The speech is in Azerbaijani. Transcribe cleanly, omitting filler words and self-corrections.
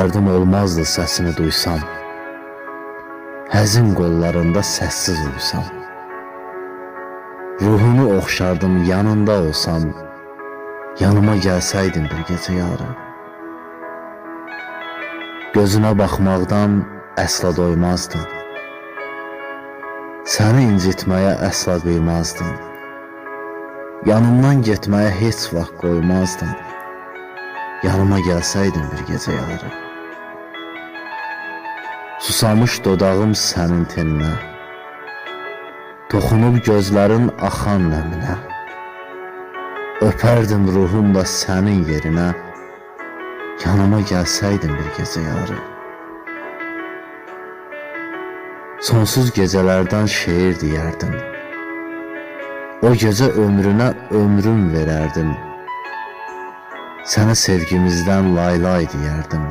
Dərdim olmazdı səsini duysam. Həzin qollarında səssiz uysam. Ruhunu oxşardım yanında olsam. Yanıma gəlsəydin bir gecə yarı. Gözünə baxmaqdan əsla doymazdım. Səni incitməyə əsla qıymazdım. Yanımdan getməyə heç vaxt qoymazdım. Yanıma gəlsəydin bir gecə yarı. Susamış dodağım sənin teninə. Toxunub gözlərin axan nəminə. Öpərdim ruhumla sənin yerinə. Yanıma gəlsəydin bir gecə yarı. Sonsuz gecələrdən şeir deyərdim. O gecə ömrünə ömrüm verərdim. Sənə sevgimizdən lay lay deyərdim.